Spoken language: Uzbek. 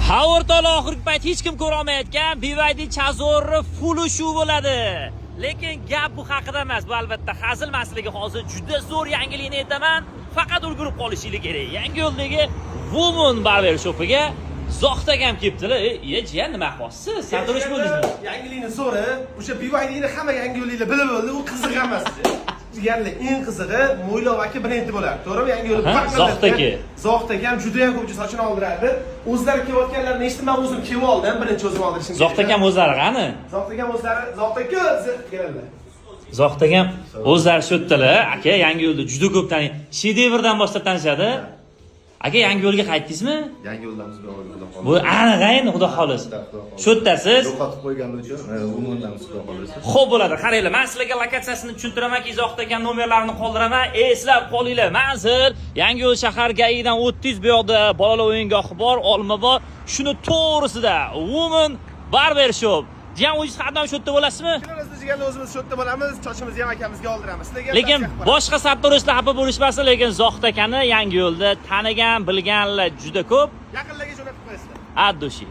Ha, o'rtoqlar, oxirgi payt hech kim ko'ra olmayotgan BYD Chazorni fulli shu bo'ladi. Lekin gap bu haqida emas, bu albatta hazil emasligi, hozir juda zo'r yangilikni aytaman. Faqat ulgurib qolishinglar kerak. Yangi yo'ldagi Woman Barber Shopiga Zohid akam kelibdilar. E, iye, jiyan, nima qilyapsiz? Sartarosh bo'ldingizmi? Yangilikni so'ri, o'sha BYDni hamma yangi yo'lliklar bilib bo'ldi, u qiziq emas. Jigarlar, eng qizig'i Mo'ylov aka brendi bo'ladi. To'g'rimi? Yangi yo'li. Aha, Zohid aka. Zohid aka ham juda ham ko'pchi sochini oldiradi. O'zlari kelayotganlarini eshitdim, men o'zim kelib oldim, birinchi o'zim oldirishim. Zohid akam o'zlari qani? Zohid akam o'zlari, Zohid aka o'zi keladilar. Zohid akam o'zlari shu yerdalar. Aka, yangi yo'lda juda ko'p tani. Shedevrdan boshlab tanishadi. Aka, yangi yo'lga qaytdingizmi? Yangi yo'ldamiz bu yo'lda, xudo xohlasa. Bu aniq endi, xudo xohlasa. Xudo xohlasa. Shu yerdasiz. Yo'qotib qo'yganim uchun umumdamiz, xudo xohlasa. Xo'p, bo'ladi. Qaranglar, men sizlarga lokatsiyasini tushuntiraman, Zohid aka nomerlarini qoldiraman. Eslab qolinglar. Manzil Yangiyo'l shahar GAIdan 30, bu yoqda bolalar o'yingohi bor, olma bor. Shuni to'g'risida Woman Barber Shop. Jiyan, o'zingiz har doim shu yerda bo'lasizmi? Ikkalamiz, jigarlar, o'zimiz shu yerda bo'lamiz, sochimizni ham akamizga oldiramiz. Sizlarga ham Lekin tavsiya qilib qo'yamiz. Boshqa sartaroshlar xafa bo'lishmasin, lekin Zohid akani Yangiyo'lda tanigan, bilganlar juda ko'p. Yaqinlarga jo'natib qo'yasizlar. От души.